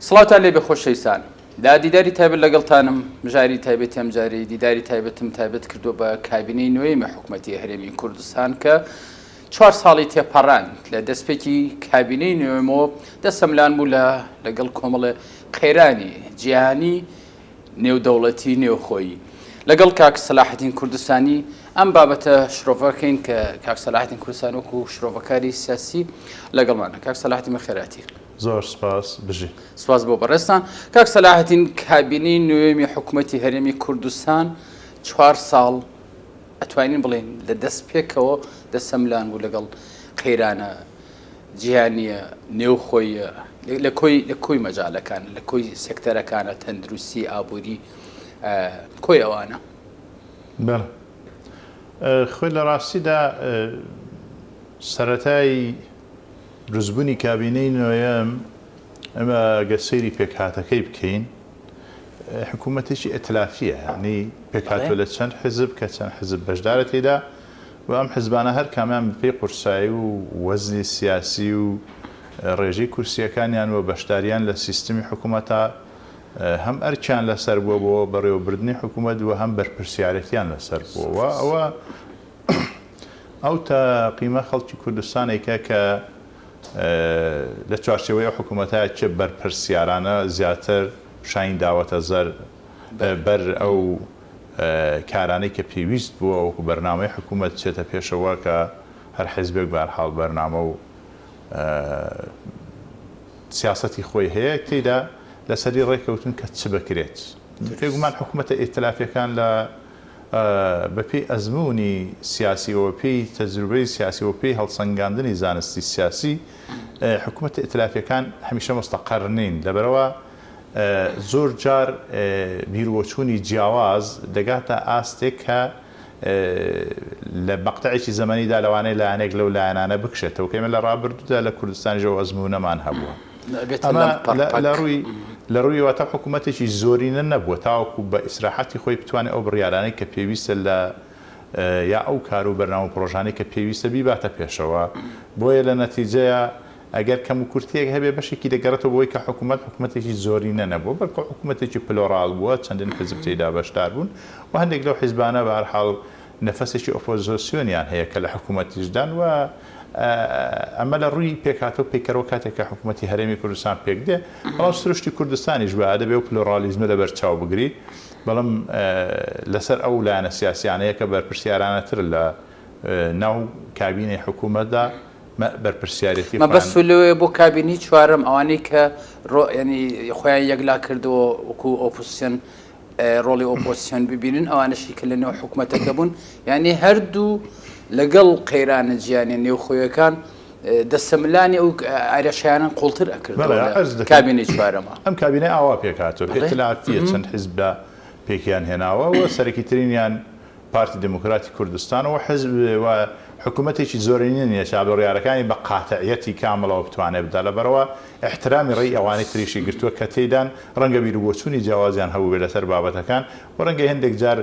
سڵاوتان لێبێ خۆشەویستان لە دیداری تایبەت لەگەڵتانم مژاری تایبەتی ئەمجارەی دیداری تایبەتم تایبەت کردووە بە کابینەی نوێیمی حکومەتی هەرێمی کوردستان کە چوار ساڵی تێپەڕاند لە دەستپێکی کابینەی نوێمەوە دەسەملان بوو لە لەگەڵ کۆمەڵێ قەیرانی جیهانی نێودەوڵەتی نێوخۆیی لەگەڵ کاک سەلاحەدین کوردستانی ئەم بابەتە شرۆڤەکەین کە کاک سەلاحەدین کوردستان وەکو شرۆڤەکاری سیاسی لەگەڵمانە کاک سەلاحەدین بەخێرهاتی. زۆر سپاس بژی. سپاس بۆ بەڕێزتان. کاک سەلاحەدین کابینەی نوێمی حکومەتی هەرێمی کوردستان چوار ساڵ ئەتوانین بڵێین لە دەستپێکەوە دەسەملان بوو لەگەڵ قەیرانە جیهانییە نێوخۆییە لە کۆی لە کۆی مەجالەکان لە کۆی سێکتەرەکانە تەندروستی ئابووری کۆی ئەوانە. بەڵێ خۆی لە ڕاستیدا سەرەتای دروستبوونی کابینەی نۆیەم، ئێمە گەر سەیری پێکهاتەکەی بکەین، حکوومەتێکی ئیتلافییە، یانی پێکهاتووە لە چەند حیزب کە چەند حیزب بەشدارە تێیدا و ئەم حیزبانە هەر کامیان بەپێی قورسایی و وەزنی سیاسی و ڕێژەی کورسییەکانیان و بەشدارییان لە سیستمی حکوومەتا هەم ئەرکیان لەسەر بووە بۆ بەڕێوەبردنی حکوومەت و هەم بەرپرسیارێتیان لەسەر بووە و ئەوە ئەو تاقیمە خەڵکی کوردستانێکە کە لە چوارچێوەی ئەو حکوومەتە چ بەرپرسیارانە زیاتر شین داوەتە زەر بەر ئەو کارانەی کە پێویست بووە وەکو بەرنامەی حکوومەت چێتە پێشەوە کە هەر حیزبێک بەهەرحاڵ بەرنامە و سیاسەتی خۆی هەیە تێیدا لەسەری ڕێکەوتون کە چ بکرێت. بێگومان حکوومەتە ئیتلافیەکان لە بەپێی ئەزموونی سیاسی و بەپێی تەجروبەی سیاسی و بەپێی هەڵسەنگاندنی زانستی سیاسی حکوومەتە ئیتلافیەکان هەمیشە مستەقەر نین لەبەرئەوە زۆر جار بیروبۆچوونی جیاواز دەگاتە ئاستێک کە لە مەقتەعێکی زەمەنیدا لەوانەیە لایەنێک لەو لایەنانە بکشێتەوە کە ئێمە لە ڕابردوودا لە کوردستانیش ئەو ئەزموونەمان هەبووە. ئەمە لە ڕووی واتە حکوومەتێکی زۆرینە نەبووە تاوەکو بە ئیسراحەتی خۆی بتوانێت ئەو بڕیارانەی کە پێویستە لە یا ئەو کار و بەرنامە و پڕۆژانەی کە پێویستە بیباتە پێشەوە. بۆیە لە نەتیجەیا ئەگەر کەموکورتییەک هەبێ بەشێکی دەگەڕێتەوە بۆ ئەوەی کە حکوومەت حکوومەتێکی زۆرینە نەبووە بەڵکو حکوومەتێکی پلۆراڵ بووە چەندین حیزب تێیدا بەشدار بوون و هەندێک لەو حیزبانە بەهەرحاڵ نەفەسێکی ئۆپۆزۆسیۆنیان هەیە کە لە حکوومەتیشدان و ئەمە لە ڕووی پێکهاتە و پەیکەرەوە کاتێک کە حکوومەتی هەرێمی کوردستان پێک دێ، بەڵام سروشتی کوردستانیش وایە دەبێ ئەو پلۆرالیزمە لەبەر چاو بگری، بەڵام لەسەر ئەو لایەنە سیاسیانەیە کە بەرپرسیارانەتر لە ناو کابینەی حکوومەتدا بەرپرسیارێتی خۆیان. مەبەست لەوەیە بۆ کابینەی چوارەم ئەوانەی کە ڕۆ یانی خۆیان یەکلا کردەوە وەکوو ئۆپۆزسیۆن ڕۆڵی ئۆپۆزسیۆن ببینن ئەوانەشی کە لە نێو حکومەتەکە بوون یعنی هەردوو لەگەڵ قەیرانە جیانە نێوخۆیەکان دەسەملانی ئەو ئارەشیانە قوڵتر ئەکرد کابینەی چوارەمە. ئەم کابینەی ئاوا پێکهاتووە ئیتلافیە چەند حیزب پێکیان هێناوە و سەرەکیترینیان پارتی دێموکراتی کوردستان و حزب و حکوومەتێکی زۆرینە نییە تا بڕیارەکانی بە قاتعیەتی کامڵەوە بتوانێ بدا، لەبەرئەوە ئیحترامی ڕێی ئەوانەی تریشی گرتووە کە تێیدان ڕەنگە بیروبۆچوونی جیاوازیان هەبووبێ لەسەر بابەتەکان و ڕەنگە هێندێک جار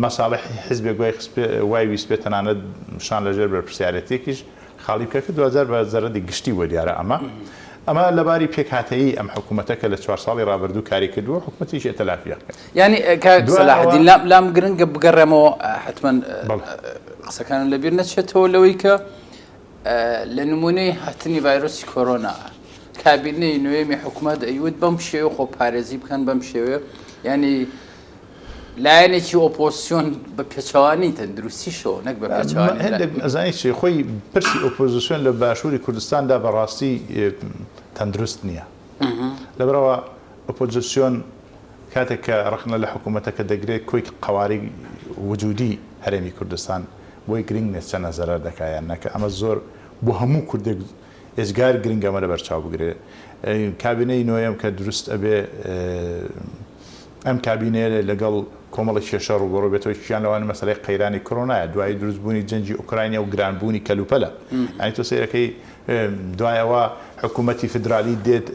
مەساڵحی حزبێک وای خستبێ وای ویستبێ تەنانەت شان لەژێر بەرپرسیارێتییەکیش خاڵی بکا کە دواجار بە زەرەدی گشتی بووە دیارە ئەمە ئەمە لەباری پێکهاتەیی ئەم حکوومەتە کە لە چوار ساڵی ڕابردوو کاری کردووە حکوومەتێکی ئیتلافییە. یانی کاک دوای ئەوە سەلاحەدین لام لام گرنگە بگەڕێمەوە حەتمەن بەڵێ. قسەکانم لەبیر نەچێتەوە لەوەی کە لە نمونەی هاتنی ڤایرۆسی کۆرۆنا کابینەی نوێمی حکومەت ئەیوت بەم شێوە خۆپارێزی بکەن بەم شێوەیە یانی لایەنێکی ئۆپۆزسیۆن بە پێچەوانی تەندروستیشەوە نەک بە پێچەوانی هەندێک ئەزانی چی خۆی پرسی ئۆپۆزسیۆن لە باشووری کوردستاندا بەڕاستی تەندروست نییە لەبەرئەوە ئۆپۆزسیۆن کاتێک کە ڕەخنە لە حکوومەتەکە دەگرێت کۆی قەوارەی وجودی هەرێمی کوردستان بۆی گرنگ نیە چەنە زەرەر دەکا یان نا کە ئەمە زۆر بۆ هەموو کوردێک ئێجگار گرنگە ئەمە لەبەرچاو بگرێ کابینەی نۆیەم کە دروست ئەبێ ئەم کابینەیە لەگەڵ کۆمەڵێک کێشە ڕووبەڕوو بێتەوە، یەکێکیان لەوانە مەسەلەی قەیرانی کۆرۆنایە، دوایی دروستبوونی جەنگی ئۆکرانیا و گرانبوونی کەلوپەلە. یانی تۆ سەیرەکەی دوای ئەوە حکوومەتی فیدرالی دێت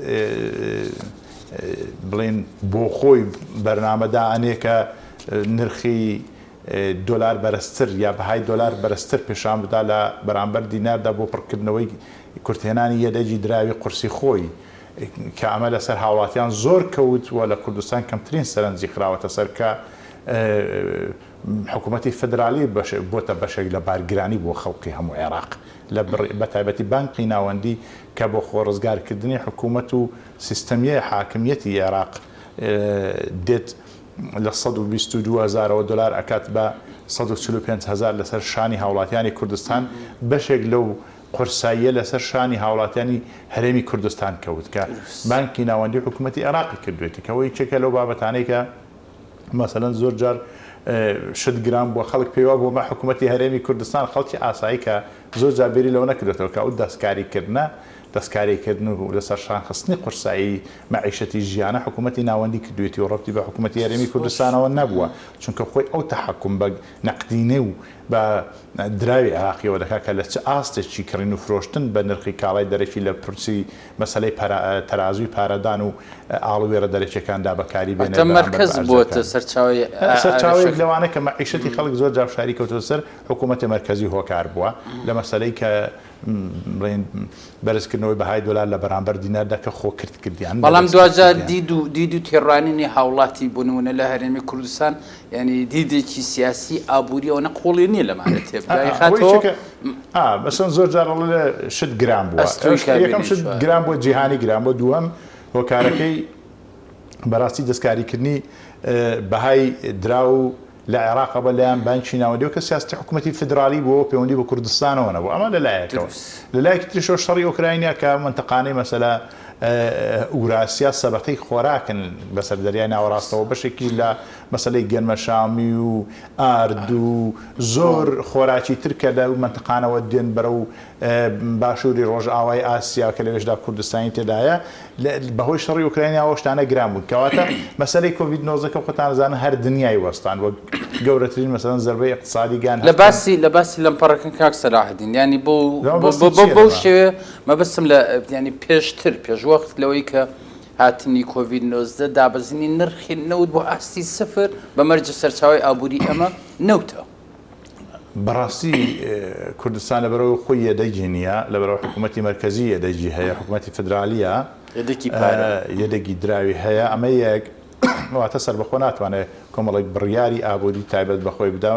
بڵێن بۆ خۆی بەرنامە دائەنێ کە نرخی دۆلار بەرزتر یا بەهای دۆلار بەرزتر پێشان بدا لە بەرامبەر دیناردا بۆ پڕکردنەوەی کورتهێنانی یەدەگی دراوی قورسی خۆی. کە ئەمە لەسەر هاوڵاتیان زۆر کەوت و لە کوردستان کەمترین سەرنجی خراوەتە سەر کە حکوومەتی فدرالی بۆتە بەشێک لە بارگرانی بۆ خەڵکی هەموو عێراق لە بە تایبەتی بانقی ناوەندی کە بۆ خۆ ڕزگارکردنی حکوومەت و سیستەمیە حاکمیەتی عێراق دێت لە 122 هەزارەوە دۆلار ئەکات بە 145 هەزار لەسەر شانی هاوڵاتیانی کوردستان بەشێک لەو قورساییە لەسەر شانی هاوڵاتیانی هەرێمی کوردستان کەوت کە بانکی ناوەندی حکوومەتی عێراقی کردوێتی کە ئەوە یەکێکە لەو بابەتانەی کە مەسەلەن زۆر جار شت گران بووە خەڵک پێی وابووە مە حکوومەتی هەرێمی کوردستان خەڵکی ئاسایی کە زۆر جار بیری لەوە نەکردێتەوە کە ئەو دەستکاریکردنە دەستکاریکردن و لەسەر شان خستنی قورسایی مەعیشەتی ژیانە حکوومەتی ناوەندی کردوێتی و ڕەبتی بە حکوومەتی هەرێمی کوردستانەوە نەبووە چونکە خۆی ئەو تەحەکوم بە نەقدینە و بە دراوی عێراقیەوە دەکات کە لە چ ئاستێکی کڕین و فرۆشتن بە نرخی کاڵای دەرەکی لە پرسی مەسەلەی تەرازووی پارەدان و ئاڵووێڕە دەرەکیەکاندا بەکاری بێنێت واتە بەرامبەر بە مەرکەز بۆتە ئەرزەکان. سەرچاوەی سەرچاوەیەک ئارەشەکە. لەوانە کە مەعیشەتی خەڵک زۆر جار فشاری کەوتۆتە سەر، حکوومەتی مەرکەزی هۆکار بووە لە مەسەلەی کە بڵێین بەرزکردنەوەی بەهای دۆلار لە بەرامبەر دیناردا کە خۆکرد کردیان، بەڵام بەدەست کرد دواجار کردیان. دید و دید و تێڕوانینی هاوڵاتی بۆ نموونە لە هەرێمی کوردستان یانی دیدێکی سیاسی ئابووری ئەوەنە قووڵی نییە لەمانە ئەوە تێبدایخاتەوە. یەکێکە ئا مەسەن زۆر جار ئەڵێ شت گران بووە ئەستووی یەکەم کابینەی شت چوارەم. گران بووە جیهانی گران بووە دووەم هۆکارەکەی بەڕاستی دەستکاریکردنی بەهای دراو لە عێراقە بە لایەن بانکی ناوەندیەوە کە سیاسەتی حکوومەتی فیدراڵی بووە پەیوەندی بە کوردستانەوە نەبوو ئەمە لە لایەکەوە لە لایەکی تریشەوە شەڕی ئۆکراینیا کە مەنتەقانەی مەسەلە ئوراسیا سەبەتەی خۆراکن بەسەر دەریای ناوەڕاستەوە بەشێکیش لە مەسەلەی گەنمەشامی و ئارد و زۆر خۆراکی تر کە لەو مەنتەقانەوە دێن بەرەو باشووری ڕۆژئاوای ئاسیا کە لەوێشدا کوردستانی تێدایە بەهۆی شەڕی ئۆکرایناوە شتانە گران بوون کەواتە مەسەلەی کۆڤید 19 کە خۆتان ئەزانن هەر دنیای وەستان وەک گەورەترین مەسەلەن زەربەی ئیقتسادی گان لە باسی لە باسی لەمپەڕەکەن کاک سەلاحەدین یانی بۆ بەو شێوەیە مەبەستم لە یانی پێشتر پێشوەخت لەوەی کە هاتنی کۆڤید 19 دابەزینی نرخی نەوت بۆ ئاستی سفر بە مەرجە سەرچاوی ئابووری ئەمە نەوتە. بەڕاستی کوردستان لەبەرئەوەی خۆی یەدەگی نییە، لەبەرئەوەی حکوومەتی مەرکەزی یەدەگی هەیە، حکوومەتی فیدرالییە، یەدەگی پارە. یەدەگی دراوی هەیە، ئەمە یەک، واتە سەربەخۆ ناتوانێت کۆمەڵێک بڕیاری ئابووری تایبەت بە خۆی بدا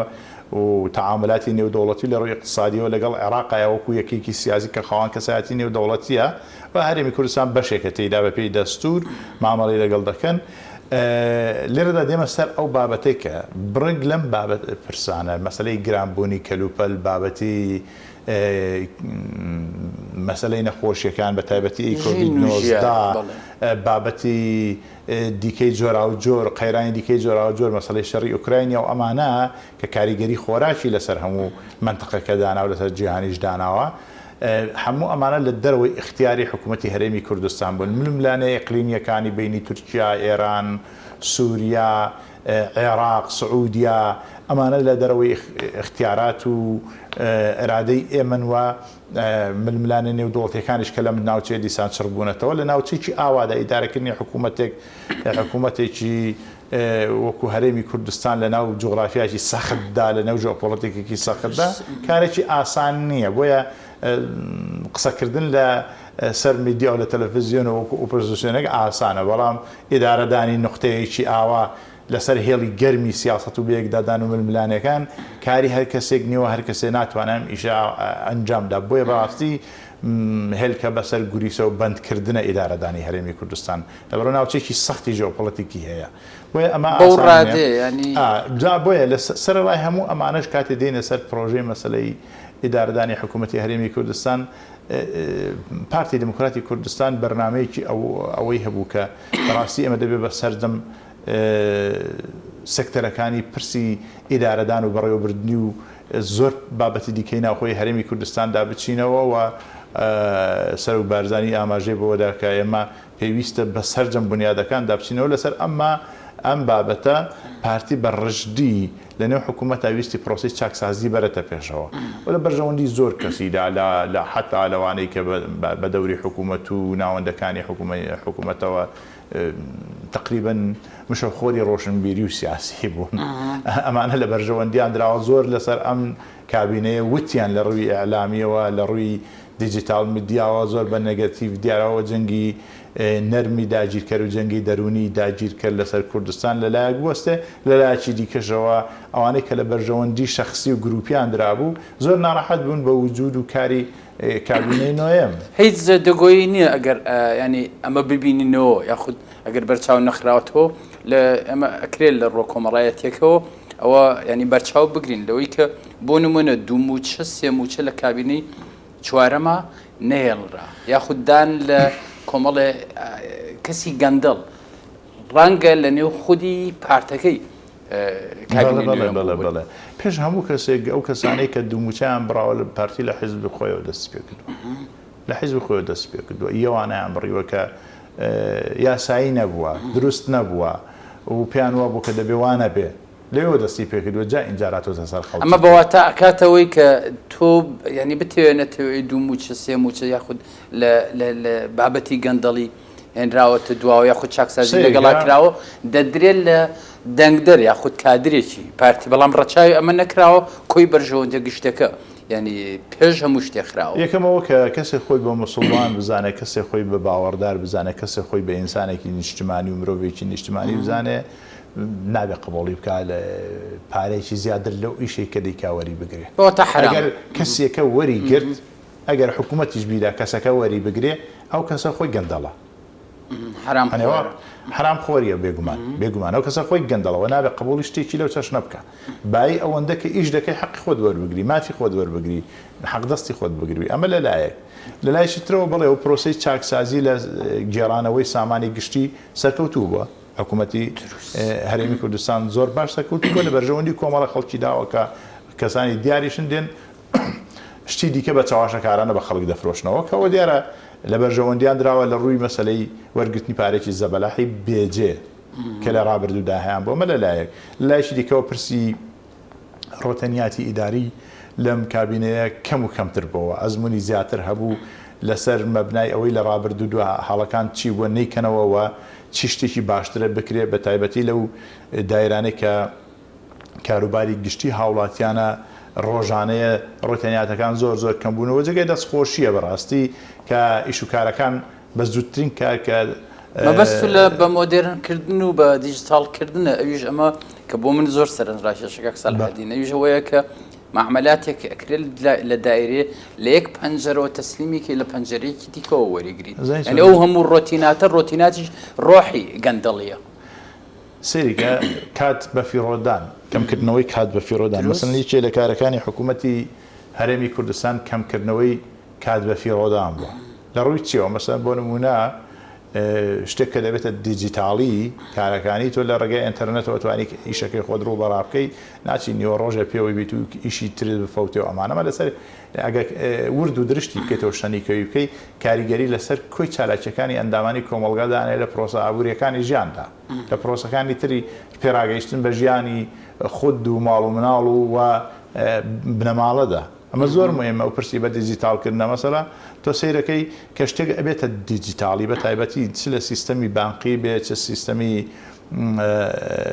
و تەعامولاتی نێودەوڵەتی لە ڕووی ئیقتسادییەوە لەگەڵ عێراقایە وەکوو یەکێکی سیاسی کە خاوەن کەسایەتی نێودەوڵەتییە و هەرێمی کوردستان بەشێکە تێیدا بەپێی دەستوور مامەڵەی لەگەڵ دەکەن. لێرەدا دێمە سەر ئەو بابەتەی کە بڕێک لەم بابەت پرسانە، مەسەلەی گرانبوونی کەلوپەل، بابەتی مەسەلەی نەخۆشیەکان بە تایبەتی کۆڤید 19، بابەتی دیکەی جۆراوجۆر، قەیرانی دیکەی جۆراوجۆر، مەسەلەی شەڕی ئۆکراینیا و ئەمانە کە کاریگەری خۆراکی لەسەر هەموو مەنتقەکە دانا و لەسەر جیهانیش داناوە، هەموو ئەمانە لە دەرەوەی ئیختیاری حکوومەتی هەرێمی کوردستان بوون. ململانێ ئیقلیمییەکانی بەینی تورکیا، ئێران، سووریا، عێراق، سعوودیا، ئەمانە لە دەرەوەی ئیختیارات و ئیرادەی ئێمەن و ململانێ نێودەوڵەتییەکانیش کە لەم ناوچەیە دیسان چڕ بوونەتەوە. لە ناوچەیەکی ئاوادا ئیدارەکردنی حکوومەتێک، حکوومەتێکی وەکو هەرێمی کوردستان لە ناو جوغرافیایەکی سەختدا، لە نێو ژئۆپۆڵەتیکێکی سەختدا کارێکی ئاسان نییە. بۆیە قسەکردن لە سەر میدیا و لە تەلەفزیۆن و وەکو ئۆپۆزسیۆنێک ئاسانە، بەڵام ئیدارەدانی نوقتەیەکی ئاوا لەسەر هێڵی گەرمی سیاسەت و بەیەکدادان و ململانێکان کاری هەر کەسێک نییە و هەر کەسێ ناتوانێ ئەم ئیشە ئەنجام دا. بۆیە بەڕاستی هێلکە بەسەر گوریسە و بەندکردنە ئیدارەدانی هەرێمی کوردستان. لەبەرئەوە ناوچەیەکی سەختی ژێۆپۆڵەتیکی هەیە. بۆیە ئەمە بەو ئاسان نییە. ڕادەیە یانی. ئا، جا بۆیە لە سەرەڕای هەموو ئەمانەش کاتێ دێینە سەر پڕۆژەی مەسەلەی ئیدارەدانی حکوومەتی هەرێمی کوردستان، پارتی دیموکراتی کوردستان بەرنامەیەکی ئەوەی هەبوو کە بەڕاستی ئێمە دەبێ بە سەرجەم سێکتەرەکانی پرسی ئیدارەدان و بەڕێوەبردنی و زۆر بابەتی دیکەی ناوخۆی هەرێمی کوردستاندا بچینەوە و سەرۆک بارزانی ئاماژەی بەوەدا کە ئێمە پێویستە بە سەرجەم بونیادەکاندا بچینەوە لەسەر ئەمە ئەم بابەتە پارتی بە ڕژدی لە نێو حکوومەتا ویستی پرۆسەی چاکسازی بەرێتە پێشەوە و لە بەرژەوەندی زۆر کەسیدا لە لە حەتا لەوانەی کە بە دەوری حکوومەت و ناوەندەکانی حکوومەتەوە تەقریبەن مشەخۆری ڕۆشنبیری و سیاسی بوون. ئەمانە لە بەرژەوەندیان دراوە زۆر لەسەر ئەم کابینەیە وتیان لە ڕووی ئیعلامیەوە لە ڕووی دیجیتاڵ میدیاوە زۆر بە نێگەتیڤ دیارەوە جەنگی نەرمی داگیرکەر و جەنگی دەروونی داگیرکەر لەسەر کوردستان لە لایەک بوەستێ، لە لایەکی دیکەشەوە ئەوانەی کە لە بەرژەوەندی شەخسی و گرووپیان درابوو زۆر ناڕەحەت بوون بە وجوود و کاری کابینەی نۆیەم. هیچ دەگۆیی نییە ئەگەر یانی ئەمە ببینینەوە یاخود ئەگەر بەرچاو نەخراوەتەوە لە ئەمە ئەکرێت لە ڕووە کۆمەڵایەتیەکەوە ئەوە ینی بەرچاو بگرین لەوەی کە بۆ نمونە دوو موچە سێ موچە لە کابینەی چوارەما نەهێڵرا یاخود دان لە کۆمەڵێ کەسی گەندەڵ ڕەنگە لە نێو خودی پارتەکەی بەڵێ پێش هەموو کەسێک ئەو کەسانەی کە دوو موچەیان بڕاوە لە پارتی لە حیزبی خۆیەوە دەستی پێکردووە لە حیزبی خۆیەوە دەستی پێکردووە یەوانیان بڕیوە کە یاسایی نەبووە دروست نەبووە و پێیان وابوو کە دەبێ وا نەبێ لەوێوە دەستی پێکردووە جا ئینجا راتۆتە سەر خەڵکی ئەمە تر. بە واتا ئەکاتەوەی کە تۆ یانی بتەوێ نەتەوێ دوو مووچە سێ مووچە یاخود لە لە لە بابەتی گەندەڵی هێنراوەتە دواوە یاخود چاکسازی لەگەڵا سەیرکە. کراوە دەدرێت لە دەنگدەر یاخود کادرێکی پارتی بەڵام ڕەچاوی ئەمە نەکراوە کۆی بەرژەوەندیە گشتەکە یانی پێش هەموو شتێ خراوە. یەکەم ئەوە کە کەسێک خۆی بە موسڵمان بزانێ کەسێک خۆی بە باوەڕدار بزانێ کەسێک خۆی بە ئینسانێکی نیشتمانی و مرۆڤێکی نیشتمانی بزانێ نابێ قبوڵی بکا لە پارەیەکی زیاتر لەو ئیشەی کە دەیکا وەری بگرێ. بەوەتا حەرامە. ئەگەر کەسێکە وەری گرت، ئەگەر حکوومەتیش بیدا کەسەکە وەری بگرێ، ئەو کەسە خۆی گەندەڵە. حەرام خۆرە. حەرام خۆریە بێگومان، بێگومان ئەو کەسە خۆی گەندەڵە و نابێ قبوڵی شتێکی لەو چەشنە بکا. بایی ئەوەندە کە ئیش دەکەی حەقی خۆت وەربگری، مافی خۆت وەربگری، حەقدەستی خۆت بگری. ئەمە لە لایەک. لە لایەکی ترەوە بەڵێ ئەو پرۆسەی چاکسازی لە گێڕانەوەی سامانی گشتی سەرکەوتوو بووە. حکوومەتی هەرێمی کوردستان زۆر باش سەرکەوتوو بووە لە بەرژەوەندی کۆمەڵە خەڵکی داوە کە کەسانی دیاریشن دێن شتی دیکە بە چەواشەکارانە بە خەڵک دەفرۆشنەوە کە ئەوە دیارە لە بەرژەوەندیان دراوە لە ڕووی مەسەلەی وەرگرتنی پارێکی زەبەلاحی بێجێ کە لە ڕابردوودا هەیان بووە ئەمە لە لایەک لە لایەکی دیکەوە پرسی ڕۆتەنیاتی ئیداری لەم کابینەیە کەم و کەمتر بۆوە، ئەزموونی زیاتر هەبوو لەسەر مەبنای ئەوەی لە ڕابردوودا هەڵەکان چی بووە نەیکەنەوە و چی شتێکی باشترە بکرێ بە تایبەتی لەو دایرانەی کە کاروباری گشتی هاوڵاتیانە ڕۆژانەیە ڕۆتەنیاتەکان زۆر زۆر کەم بوونەوە جێگای دەستخۆشییە بەڕاستی کە ئیش و کارەکان بە زووترین کار کە مەبەست لە بە مۆدێرن کردن و بە دیجیتاڵ کردنە ئەویش ئەمە کە بۆ من زۆر سەرنجڕاکێشە کاک سەلاحەدین ئەویش ئەوەیە کە مەعمەلاتێک ئەکرێت لە دایرێ لە یەک پەنجەرەوە تەسلیمی کەی لە پەنجەرەیەکی دیکەوە وەریگریت یعنی ئەو هەموو ڕۆتیناتە ڕۆتیناتیش ڕۆحی گەندەڵیە. سەیریکە کات بەفیڕۆدان، کەمکردنەوەی کات بەفیڕۆدان مەسەلەن یەکێ لە کارەکانی حکوومەتی هەرێمی کوردستان کەمکردنەوەی کات بەفیڕۆدان بووە لە ڕووی چیەوە؟ مەسەلەن بۆ نموونە شتێک کە دەبێتە دیجیتاڵی کارەکانی تۆ لە ڕێگای ئینتەرنێتەوە توانی ئیشەکەی خۆت ڕوو بەڕا بکەی ناچی نیوە ڕۆژێ پێوەی بیت و ئیشی ترت بفەوتێ و ئەمانەمە لەسەر ئەگەر ورد و درشتی بکەیتەوە شەنیکەوی بکەی کاریگەری لەسەر کۆی چالاکیەکانی ئەندامانی کۆمەڵگا دانێ لە پرۆسە ئابووریەکانی ژیاندا لە پرۆسەکانی تری پێڕاگەیشتن بە ژیانی خود و ماڵ و مناڵ و و بنەماڵەدا. ئەمە زۆر موهیمە ئەو پرسی بە دیجیتاڵ کردنە مەسەلا تۆ سەیرەکەی کە شتێک ئەبێتە دیجیتاڵی بە تایبەتی چ لە سیستەمی بانقی بێ چ سیستەمی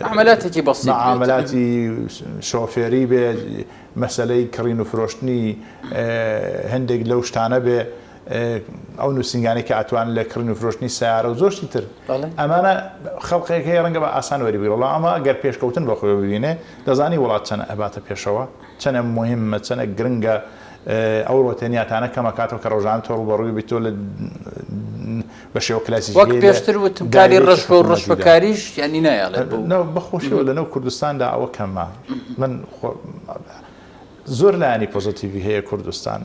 معاملاتێکی بەسیط بێت معاملاتی شۆفێری بێ مەسەلەی کڕین و فرۆشتنی هەندێک لەو شتانە بێ ئەو نووسینگانەی کە ئەتوان لە کڕین و فرۆشتنی سیارە و زۆر شتی تر ئەمانە خەڵقێک هەیە ڕەنگە بە ئاسان وەری بگرێ بەڵام ئەمە گەر پێشکەوتن بە خۆی ببینێ دەزانی وڵات چەند ئەباتە پێشەوە چەنە موهیمە چەنە گرنگە ئەو ڕۆتێنیاتانە کەم ئەکاتەوە کە ڕۆژانە تۆ ڕووبەڕووی بیت تۆ لە بە شێوە وەک کلاسیکیەکەی لە پێشتر وتم کاری دایرەیەکی ڕەشوە و حکوومەتیدا ڕەشوەکاریش یانی نایەڵێت بەو نە بەخۆشیەوە لەنەو کوردستاندا ئەوە کەمە من خۆ زۆر لایەنی پۆزەتیڤی هەیە کوردستان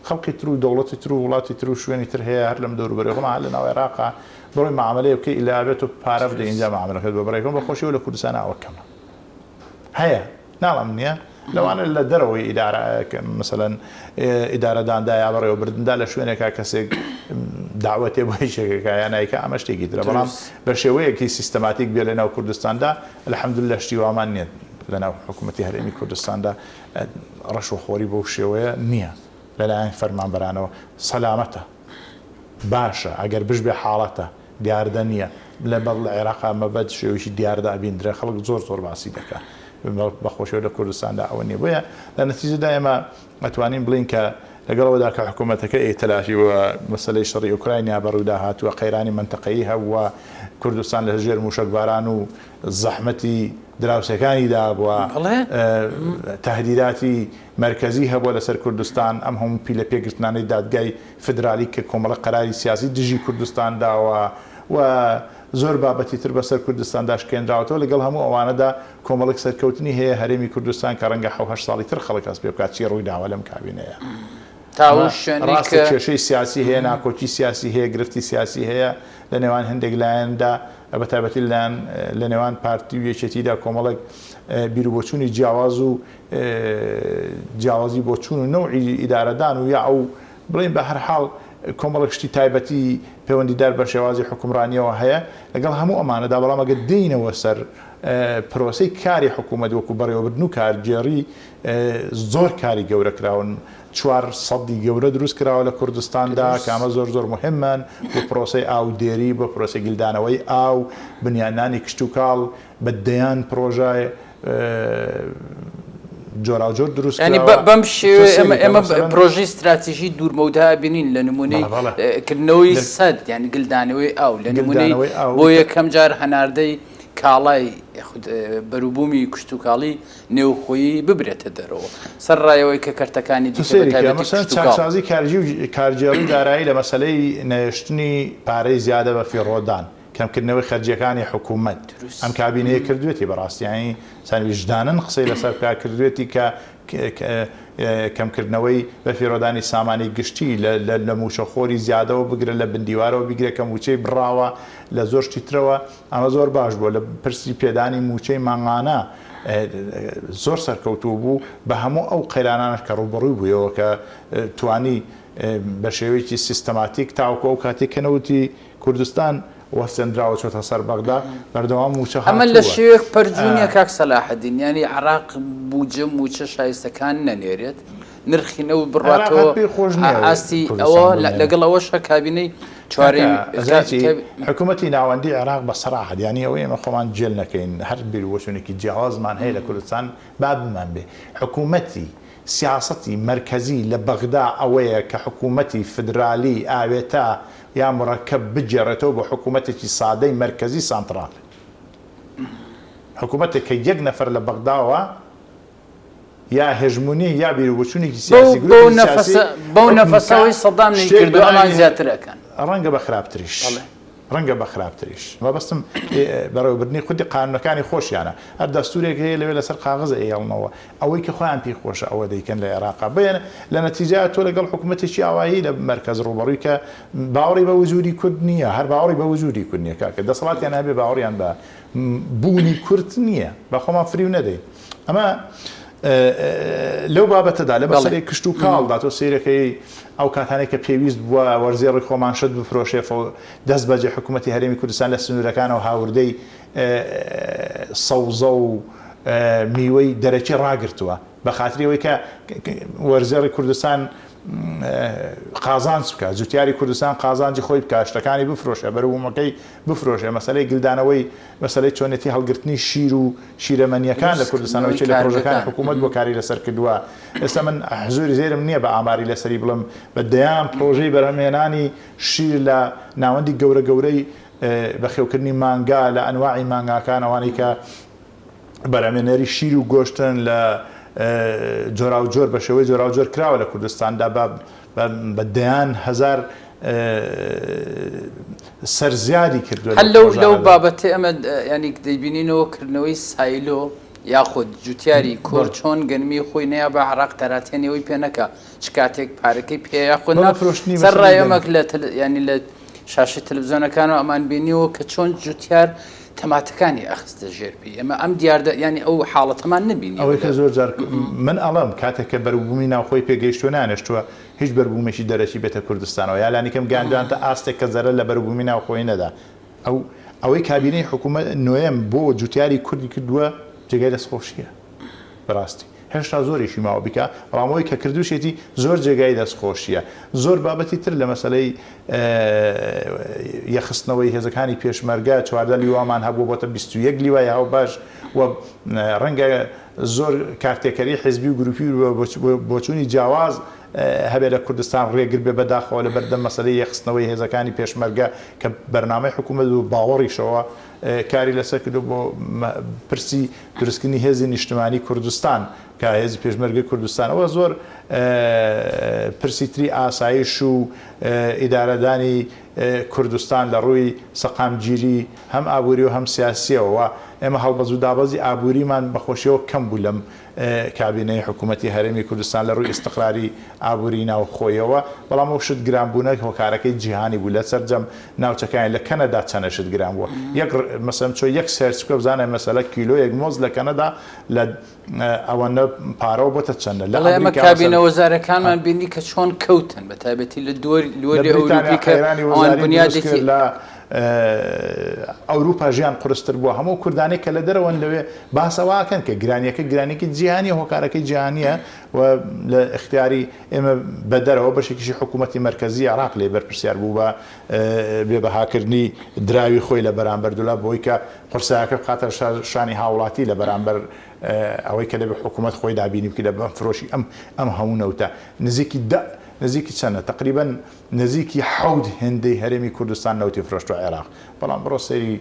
خەڵکی تر و دەوڵەتی تر و وڵاتی تر و شوێنی تر هەیە هەر لەم دەوروبەری خۆمان هەر لە ناو عێراقا بڕۆی مەعامەلەیە بکەی ئیلا ئەبێت تۆ پارە بدەی ئینجا مەعامەلەکەت بۆ بڕێکەوە بەخۆشیەوە لە کوردستانا ئەوە کەمە هەیە ناڵێم نییە لەوانە لە دەرەوەی ئیدارە مەسەلەن ئیدارەداندا یا بەڕێوەبردندا لە شوێنێکا کەسێک داوەتێ بۆ یەکێکەکە یا نایکا ئەمە شتێکی ترە بەڵام بە شێوەیەکی سیستەماتیک بێ لەناو کوردستاندا الحمدللە شتی وامان نییە لەناو حکوومەتی هەرێمی کوردستاندا ڕەشوەخۆری بەو شێوەیە نییە لەلایەن فەرمانبەرانەوە سەلامەتە باشە ئەگەر بشبێ حاڵەتە دیاردە نیە لە بەڵ لە عێراقا ئەمە بە شێوەیەکی دیاردە ئەبیندرێ خەڵک زۆر زۆر باسی دەکا بە خۆشیەوە لە کوردستاندا ئەوە نیە بۆیە لە نەتیجەدا ئێمە ئەتوانین بڵێین کە. لەگەڵ ئەوەدا کە حکوومەتەکە ئیتلافی و مەسەلەی شەڕی ئۆکراینیا بە ڕوودا هاتووە، قەیرانی مەنتەقەیی هەبووە، کوردستان لە ژێر مووشەکباران و زەحمەتی دراوسێکانیدا بووە، تەهدیداتی مەرکەزی هەبووە لەسەر کوردستان، ئەم هەموو پیلە پێگرتنانەی دادگای فیدرالی کە کۆمەڵە قەراری سیاسی دژی کوردستان داوە و زۆر بابەتی تر بەسەر کوردستاندا شکێنراوەتەوە، لەگەڵ هەموو ئەوانەدا کۆمەڵێک سەرکەوتنی هەیە هەرێمی کوردستان کە ڕەنگە حەو هەشت ساڵی تر خەڵک هەست پێ بکات چی ڕوویداوە لەم کابینەیە. تا ئەو شوێنەی ڕاستە کە. کێشەی سیاسی هەیە، ناکۆکی سیاسی هەیە، گرفتی سیاسی هەیە لە نێوان هەندێک لایەندا، بە تایبەتی لەلایەن لە نێوان پارتی و یەکێتیدا کۆمەڵێک بیروبۆچوونی جیاواز و جیاوازی بۆچوون و نەوعی ئیدارەدان و یا ئەو بڵێین بە هەر حاڵ کۆمەڵێک شتی تایبەتی پەیوەندیدار بە شێوازی حوکمڕانییەوە هەیە، لەگەڵ هەموو ئەمانەدا بەڵام ئەگەر دێینەوە سەر پرۆسەی کاری حکوومەت وەکوو بەڕێوەبردن و کارگێڕی زۆر کاری گەورە کراون، چوار سەدی گەورە دروست کراوە لە کوردستاندا کە ئەمە زۆر زۆر موهیمن بۆ پرۆسەی ئاودێری، بۆ پرۆسەی گلدانەوەی ئاو، بنیادنانی کشتوکاڵ، بە دەیان پرۆژە جۆراوجۆر دروست یانی کراوە. بەم تۆ شێوەیە سەیری ئێمە کە ئێمە مەسەلەن پرۆژەی ستراتیژی دوورمەودا ئەبینین لە نموونەی بەڵێ بەڵێ کردنەوەی لە سەد یانی گلدانەوەی ئاو لە نموونەی گلدانەوەی ئاو بۆ یەکەم جار هەناردەی کاڵای یاخود بەروبوومی کشتوکاڵی نێوخۆیی ببرێتە دەرەوە سەرەڕای ئەوەی کە کەرتەکانی تۆ دیکە بە سەیری کە تایبەتی مەسەلەن کشتوکاڵ. چاکسازی کارگی و کارگێڕی دارایی لە مەسەلەی نەهێشتنی پارەی زیادە بە فیڕۆدان کەمکردنەوەی خەرجیەکانی حکومەت ئەم کابینەیە کردوێتی بەڕاستی یانی سان ویژدانن قسەی لەسەر بکا کردوێتی کە کەمکردنەوەی بەفیرۆدانی سامانی گشتی لە موچەخۆری زیادەوە بگرە لە بندیوارەوە بیگرە کە موچەی بڕاوە لە زۆر شتی ترەوە ئەمە زۆر باش بووە لە پرسی پێدانی موچەی مانگانە زۆر سەرکەوتوو بوو بە هەموو ئەو قەیرانانەش کە ڕووبەڕووی بوویەوە کە توانی بە شێوەیەکی سیستەماتیک تاوەکو ئەو کاتێک کە نەوتی کوردستان وەستێندراوە چۆتە سەر بەغدا بەردەوام مووچە ئەمە لە هاتووە. شێوەیەک پەرجوو نیە کاک سەلاحەدین یانی عێراق بوجە مووچە شایستەکان نەنێرێت نرخی نەوت عێراق بڕاتەوە هەر پێی خۆش نییە ئاستی کوردستان ئەوە بمێنێ. لەگەڵ ئەوەشا کابینەی کاکە چوارەی ئەزانی چی حکوومەتی ناوەندی عێراق بە سەراحەت یانی ئەوەی ئێمە خۆمان جێل نەکەین هەر بیروبۆچوونێکی جیاوازمان هەیە لە کوردستان با بمان بێ حکوومەتی سیاسەتی مەرکەزی لە بەغدا ئەوەیە کە حکوومەتی فدرالی ئاوێتە یا مورەکەب بگێڕێتەوە بۆ حکوومەتێکی سادەی مەرکەزی سانتڕال. حکوومەتێک کە یەک نەفەر لە بەغداوە یا هێژمونی یا بیروبۆچوونێکی سیاسی گروپێکی سیاسی بەو حوکم بکا نەفەسەوەی سەدام شتێک نەیکردووە بە ئەمان ناوی زیاتر ئەکەن. ڕەنگە بە خراپتریش. بەڵێ. ڕەنگە بە خراپتریش. مەبەستم بەڕێوەبردنی خودی قانوونەکانی خۆشیانە. هەر دەستوورێک هەیە لەوێ لەسەر قاغەز ئەیهێڵنەوە. ئەوەی کە خۆیان پێی خۆشە ئەوە دەیکەن لە عێراقا. بۆیە لە نەتیجە تۆ لەگەڵ حکوومەتێکی ئاوایی لە مەرکەز ڕووبەڕووی کە باوەڕی بە وجوودی کورد نییە، هەر باوەڕی بە وجوودی کورد نییە کاکە. دەسەڵاتیان هەبێ باوەڕیان بە بوونی کورد نییە. با خۆمان فریو نەدەین. ئەمە لەو بابەتەدا لە مەسەلەی کشتوکاڵدا تۆ سەیرەکەی ئەو کاتانەی کە پێویست بووە وەرزێڕی خۆمان شت بفرۆشێ دەست بەجێ حکوومەتی هەرێمی کوردستان لە سنوورەکانەوە هاوردەی سەوزە و میوەی دەرەکی ڕاگرتووە بە خاتری ئەوەی کە وەرزێڕی کوردستان قازانج بکە جوتیاری کوردستان قازانجی خۆی بکە شتەکانی بفرۆشێ بەروبوومەکەی بفرۆشێ مەسەلەی گلدانەوەی مەسەلەی چۆنێتی هەڵگرتنی شیر و شیرەمەنییەکان لە کوردستانەوە یەکێ لە پرۆژەکانی حکوومەت بووە کاری لەسەر کردووە. ئێستا من حزووری زێرم نییە بە ئاماری لەسەری بڵێم بە دەیان پرۆژەی بەرهەمهێنانی شیر لە ناوەندی گەورە گەورەی بەخێوکردنی مانگا لە ئەنواعی مانگاکان ئەوانەی کە بەرهەمێنەری شیر و گۆشتن لە جۆراوجۆر بە شێوەی جۆراوجۆر کراوە لە کوردستاندا بە بە دەیان هەزار سەر زیادی کردووە هەر لەو لەو بابەتەی ئەمە یانی دەیبینینەوە کردنەوەی سایلۆ یاخود جوتیاری کورد چۆن گەنمی خۆی نەیا بە عراق تەراتێنەوەی پێ نەکا چ کاتێک پارەکەی پێ یاخود نا فرۆشتنی سەر ڕای ئەمەک لە ینی لە شاشەی تەلەڤزیۆنەکانەوە ئەمان بینیەوە کە چۆن جوتیار تەماتەکانی ئەخستە ژێر پێی ئێمە ئەم دیاردە یانی ئەو حاڵەتەمان نەبینیوە ئەوەی کە زۆر جار من ئەڵێم کاتێک کە بەروبوومی ناوخۆی پێگەیشتووە نانێشتووە هیچ بەربوومێکی دەرەکی بێتە کوردستانەوە یا لانیکەم گەیاندویانتە ئاستێک کە زەرەر لە بەروبوومی ناوخۆیی نەدا ئەو ئەوەی کابینەی حکوومەت نۆیەم بۆ جوتیاری کوردی کردووە جێگای دەستخۆشییە بەڕاستی هێشتا زۆریشی ماوە بیکا بەڵام ئەوەی کە کردووشێتی زۆر جێگای دەستخۆشییە زۆر بابەتی تر لە مەسەلەی یەخستنەوەی هێزەکانی پێشمەرگە 14 لیوامان هەبوو بۆتە 21 لیوای هاوبەش و ڕەنگە زۆر کارتێکەری حزبی و گروپی و بۆچوونی جیاواز هەبێ لە کوردستان ڕێگر بێ بەداخەوە لە بەردەم مەسەلەی یەکخستنەوەی هێزەکانی پێشمەرگە کە بەرنامەی حکوومەت بوو باوەڕیشەوە کاری لەسەر کردو بۆ پرسی دروستکردنی هێزی نیشتمانی کوردستان کە هێزی پێشمەرگەی کوردستان ئەوە زۆر پرسی تری ئاسایش و ئیدارەدانی کوردستان لە ڕووی سەقامگیری هەم ئابووری و هەم سیاسییەوە و ئێمە هەڵبەز و دابەزی ئابووریمان بەخۆشیەوە کەم بوو لەم کابینەی حکوومەتی هەرێمی کوردستان لە ڕووی ئیستقراری ئابووری ناوخۆیەوە، بەڵام ئەو شت گرانبوونە هۆکارەکەی جیهانی بوو لە سەرجەم ناوچەکانی لە کەنەدا چەنە شت گران بووە یەک مەسەلەن چۆ یەک search بکە بزانە مەسەلە کیلۆیەک مۆز لە کەنەدا لە ئەوەنە پارەوە بۆتە چەندە لە بەڵێ ئێمە ئەمریکا کابینە مەسەلەن وەزارەکانمان بینی کە چۆن کەوتن بە تایبەتی لە دووەری لە دووەلی بریتانیا ئەوروپی کە قەیرانی ئەوان وەزاری دروست بنیادێکی کرد لە ئەوروپا ژیان قورستر بووە هەموو کوردانەی کە لە دەرەوەن لەوێ باس ئەوە ئەکەن کە گرانیەکە گرانیەکی جیهانیە هۆکارەکەی جیهانیە و لە ئیختیاری ئێمە بە دەرەوە بەشێکیشی حکوومەتی مەرکەزی عێراق لێ بەرپرسیار بوو بە بێ بەهاکردنی دراوی خۆی لە بەرامبەر دولار بۆی کە قورسایەکە بخاتە شانی هاوڵاتی لە بەرامبەر ئەوەی کە دەبێت حکوومەت خۆی دابینی بکە لە بەم فرۆشی ئەم ئەم هەموو نەوتە نزیکی دە نزیکی چەنە تقریبا نزیکی حەوت هێندەی هەرێمی کوردستان نەوتی فرۆشتوە عێراق بەڵام بڕۆ سەیری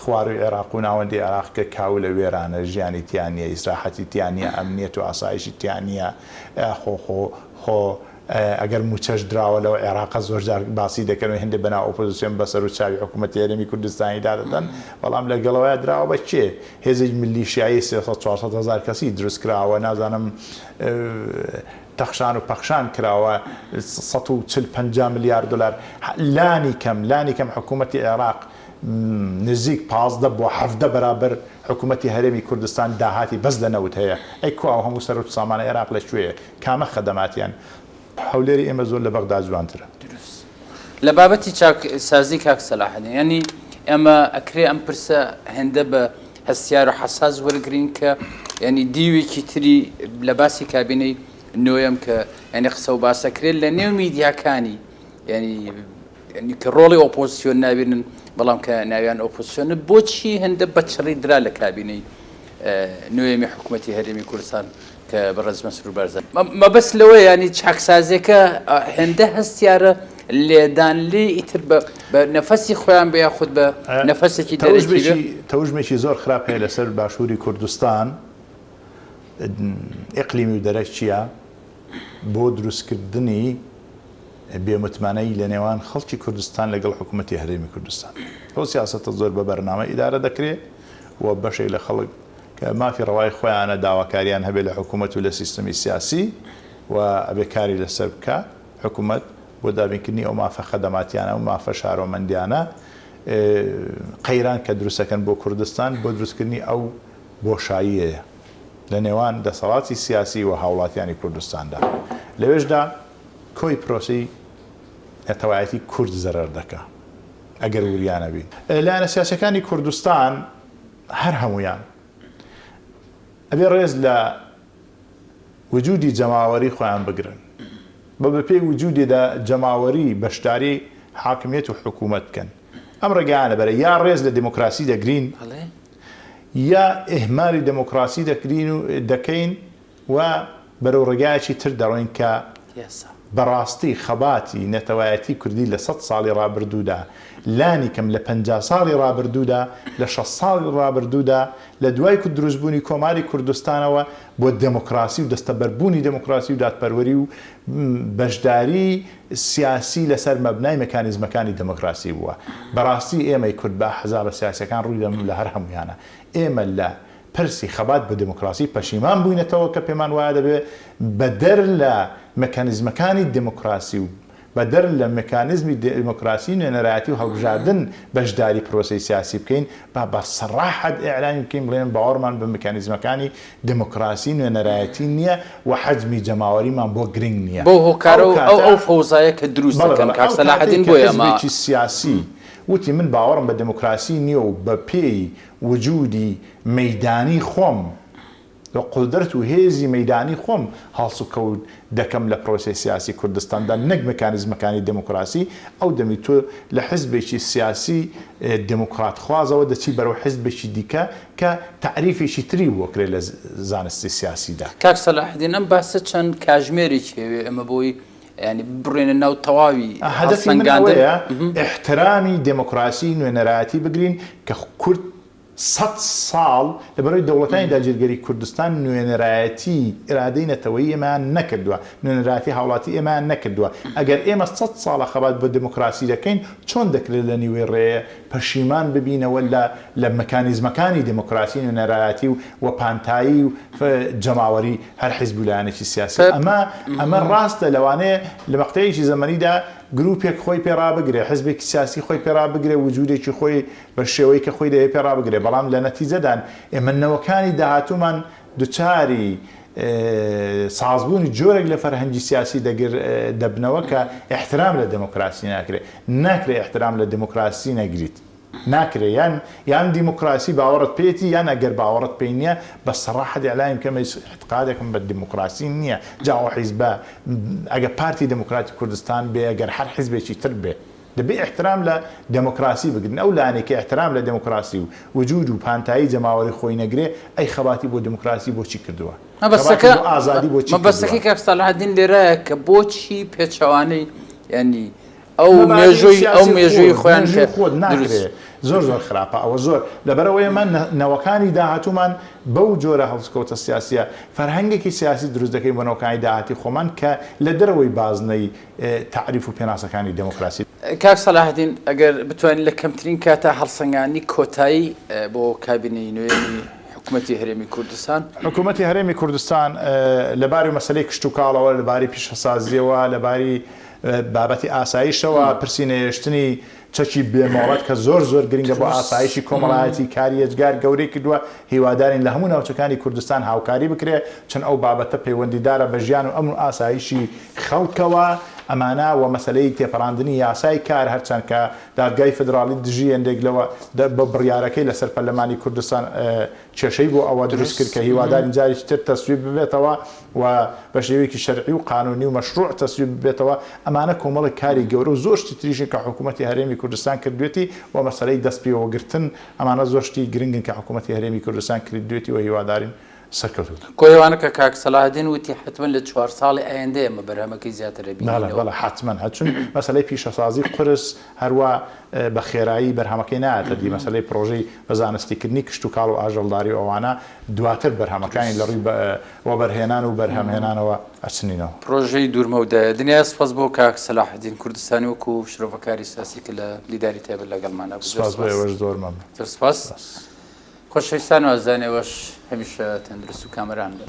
خواروی عێراق و ناوەندی عێراق کە کاولە وێرانە ژیانی تیا نیە ئیسراحەتی تیا نیە ئەمنیەت و ئاسایشی تیا نیە خۆ خۆ خۆ ئەگەر موچەش دراوە لەو عێراقە زۆر جار باسی دەکەن و هێندێ بەناو ئۆپۆزیسیۆن بەسەر و چاوی حکوومەتی هەرێمی کوردستانی دادەدەن بەڵام لەگەڵەوەیا دراوە بە کێ هێزێکی میلیشیایی 300 400 هەزار کەسی دروست کراوە نازانم تەخشان و پەخشان کراوە 140 50 ملیار دلار لانی کەم لانی کەم حکوومەتی عێراق نزیک 15 بۆ 17 بەرابەر حکوومەتی هەرێمی کوردستان داهاتی بەس لە نەوت هەیە ئەی کوا ئەو هەموو سەروەت و سامانە عێراق لە کوێیە کامە خەدەماتیان هەولێری ئێمە زۆر لە بەغدا جوانترە. دروست لە بابەتی چاک سازی کاک سەلاحەدین یانی ئێمە ئەکرێ ئەم پرسە هێندە بە هەستیار و حەساس وەرگین کە ینی دیوێکی تری لە باسی کابینەی نوێم کە ینی قسە و باسەکرێت لە نێو میدیاکانی ینی کە ڕۆڵی ئۆپۆزیسیۆن نابینن بەڵام کە ناویان ئۆپۆزیسیۆنە بۆچی هێندە بە چڕی درا لە کابینەی نوێمی حکوومەتی هەرێمی کوردستان کە بەڕێز مەسرور بارزانی مەبەست لەوەیە ینی چاکسازیەکە هێندە هەستیارە لێدان لێ ئیتر بە نەفەسی خۆیان بە یاخود بە نەفەسێکی دەرەکی بێ. تەوژمێکی زۆر خراپ هەیە لەسەر باشووری کوردستان ئیقلیمی و دەرەکیە بۆ دروستکردنی بێ متمانەیی لە نێوان خەڵکی کوردستان لەگەڵ حکوومەتی هەرێمی کوردستان. ئەو سیاسەتە زۆر بە بەرنامە ئیدارە دەکرێ و بەشێک لە خەڵک کە مافی ڕەوای خۆیانە داواکاریان هەبێ لە حکوومەت و لە سیستەمی سیاسی و ئەبێ کاری لەسەر بکا حکوومەت بۆ دابینکردنی ئەو مافە خەدەماتیانە و مافە شارۆمەندیانە قەیران کە دروستەکەن بۆ کوردستان بۆ دروستکردنی ئەو بۆشاییەیە لە نێوان دەسەڵاتی سیاسی و هاوڵاتیانی کوردستاندا لەوێشدا کۆی پرۆسەی نەتەوایەتی کورد زەرەر دەکا ئەگەر وریا نەبین. لایەنە سیاسیەکانی کوردستان هەر هەموویان ئەبێ ڕێز لە وجودی جەماوەری خۆیان بگرن و بە پێی وجودی جەماوەری بەشداری حاکمیەت و حکوومەت بکەن. ئەم ڕێگایانە بەرە یا ڕێز لە دێمۆکراسی دەگرین یا ئیهمالی دێمۆکراسی دەکرین و دەکەین و بەرەو ڕێگایەکی تر دەڕۆین کە بەڕاستی خەباتی نەتەوایەتی کوردی لە سەت ساڵی ڕابردوودا، لانی کەم لە 50 ساڵی ڕابردوودا، لە 60 ساڵی ڕابردوودا، لە دوای دروستبوونی کۆماری کوردستانەوە بۆ دێمۆکراسی و دەستەبەربوونی دێمۆکراسی و دادپەروەری و بەشداری سیاسی لەسەر مەبنای مەکانیزمەکانی دێمۆکراسی بووە. بەڕاستی ئێمەی کورد بە ئەحزابە سیاسیەکان ڕووی دەم لە هەر هەموویانە. ئێمە لە پرسی خەبات بۆ دێموکراسی پەشیمان بووینەتەوە کە پێمان وایە دەبێ بەدەر لە مکانیزمەکانی دێموکراسی و بەدەر لە مکانیزمی دێموکراسی نوێنەرایەتی و هەڵبژاردن بەشداری پرۆسەی سیاسی بکەین با بە سەڕاحەت ئیعلانی بکەین بڵێن باوەڕمان بە مکانیزمەکانی دێموکراسی نوێنەرایەتی نییە و حەجمی جەماوەریمان بۆ گرنگ نییە. بەو هۆکارە و ئەو ئەو فەوزایە کە دروست بەڵێ دەکەن بەڵێ کاک ئەو کاتەی سەلاحەدین کە بۆیە ئەمە حیزبێکی سیاسی وتی من باوەڕم بە دێموکراسی نییە و بە پێی وجودی مەیدانی خۆم. بە قودرەت و هێزی مەیدانی خۆم هەڵسوکەوت دەکەم لە پرۆسەی سیاسی کوردستاندا نەک مکانیزمەکانی دێموکراسی، ئەو دەمی تۆ لە حیزبێکی سیاسی دێموکراتخوازەوە دەچی بەرەو حیزبێکی دیکە کە تەعریفێکی تری بۆ کرێ لە زانستی سیاسیدا. کاک سەلاحەدین ئەم باسە چەند کاژمێرێکی ئەوێ ئێمە بۆی یانی بڕێنە ناو تەواوی هەدەفی من هەڵسەنگاندن. ئەوەیە ئیحترامی دێموکراسی نوێنەرایەتی بگرین کە کورد سەت ساڵ لەبەرەی دەوڵەتانی داگیرگەری کوردستان نوێنەرایەتی ئیرادەی نەتەوەیی ئێمەیان نەکردوە، نوێنەرایەتی هاوڵاتی ئێمەیان نەکردوە. ئەگەر ئێمە سەت ساڵە خەبات بۆ دێموکراسی دەکەین، چۆن دەکرێت لە نیوەی ڕێ پەشیمان ببینەوە لە لە مکانیزمەکانی دێموکراسی نوێنەرایەتی و و پانتایی و جەماوەری هەر حیزب و لایەنێکی سیاسی؟ ئەمە ئەمە ڕاستە لەوانەیە لە مەقتەعێکی زەمەنیدا گرووپێک خۆی پێ ڕابگرێ، حیزبێکی سیاسی خۆی پێ ڕابگرێ، وجوودێکی خۆی بە شێوەی کە خۆی دەیەوێ پێ ڕابگرێ، بەڵام لە نەتیجەدان ئێمە نەوەکانی داهاتوومان دوچاری سازبوونی جۆرێک لە فەرهەنگی سیاسی دەگر دەبنەوە کە ئیحترام لە دێموکراسی ناکرێ. ناکرێ ئیحترام لە دێموکراسی نەگریت. ناکرێ. یان یان دیموکراسی باوەڕت پێیەتی یان ئەگەر باوەڕت پێی نییە بە سەڕاحەت ئیعلامی بکە من هیچ ئیعتقادێکم بە دیموکراسی نییە. جا ئەو حیزبە ئەگەر پارتی دێموکراتی کوردستان بێ ئەگەر هەر حیزبێکی تر بێ. دەبێ ئیحترام لە دێمۆکراسی بگرن، ئەو لایەنەی کە ئیحترام لە دێمۆکراسی و وجوود و پانتایی جەماوەری خۆی نەگرێ، ئەی خەباتی بۆ دێمۆکراسی بۆچی کردووە؟ خەباتی مەبەستەکە بۆ ئازادی بۆچی کردووە؟ مەبەستەکەی کاک سەلاحەدین لێرایە کە بۆچی پێچەوانەی یانی ئەو مەبادئی مێژووی ئەو سیاسی مێژووی خۆت، خۆیان کە مێژووی خۆت دروست. ناکرێ، زۆر زۆر خراپە ئەوە زۆر، لەبەرئەوە ئێمە نەوەکانی داهاتوومان بەو جۆرە هەڵسوکەوتە سیاسیە فەرهەنگێکی سیاسی دروست دەکەین بۆ نەوەکانی داهاتی خۆمان کە لە دەرەوەی بازنەی تەعریف و پێناسەکانی دێموکراسی. کاک سەلاحەدین ئەگەر بتوانین لە کەمترین کاتا هەڵسەنگاندنی کۆتایی بۆ کابینەی نوێی حکومەتی هەرێمی کوردستان. حکومەتی هەرێمی کوردستان لە باری مەسەلەی کشتوکاڵەوە، لە باری پیشەسازییەوە، لە باری بابەتی ئاسایشەوە، پرسی نەهێشتنی چەکی بێ مۆڵەت کە زۆر زۆر گرنگە بۆ ئاسایشی کۆمەڵایەتی کاری یەجگار گەورەی کردووە، هیوادارین لە هەموو ناوچەکانی کوردستان هاوکاری بکرێ چون ئەو بابەتە پەیوەندیدارە بە ژیان و ئەمن و ئاسایشی خەڵکەوە، ئەمانە و مەسەلەی تێپەڕاندنی یاسای کار هەرچەند کە دادگای فیدراڵی دژی هێندێک لەوە بە بڕیارەکەی لەسەر پەرلەمانی کوردستان کێشەی بۆ ئەوە دروست کرد کە هیوادارین جارێکی تر تەسویب ببێتەوە و بە شێوەیەکی شەرعی و قانونی و مەشروع تەسویب ببێتەوە، ئەمانە کۆمەڵێک کاری گەورە و زۆر شتی تریشن کە حکوومەتی هەرێمی کوردستان کردوێتی و مەسەلەی دەست پێوەگرتن ئەمانە زۆر شتی گرنگن کە حکوومەتی هەرێمی کوردستان کردوێتی و هیوادارین سەرکەوتوو بن. کۆیەوانە کە کاک سەلاحەدین وتی حەتمەن لە چوار ساڵی ئایندە ئێمە بەرهەمەکەی زیاتر بەڵێ ئەبینینەوە. بەڵێ حەتمەن چون مەسەلەی پیشەسازی قورس هەروا بە خێرایی بەرهەمەکەی نایەتە دی، مەسەلەی پڕۆژەی بە زانستیکردنی کشتوکاڵ و ئاژەڵداری و ئەوانە دواتر بەرهەمەکانی لە ڕووی وەبەرهێنان و بەرهەمهێنانەوە ئەچنینەوە. پڕۆژەی دوورمەودایە. دنیا سپاس بۆ کاک سەلاحەدین کوردستانی وەکوو شرۆڤەکاری سیاسی کە لە دیداری تایبەت لەگەڵمانا بوو. زۆر سپاس بۆ سپاس. ئێوەش زۆر مەمنوون. زۆر سپاس. خۆشەویستان و ئازیزان ئێوەش هەمیشە تەندروست و کامەران بن.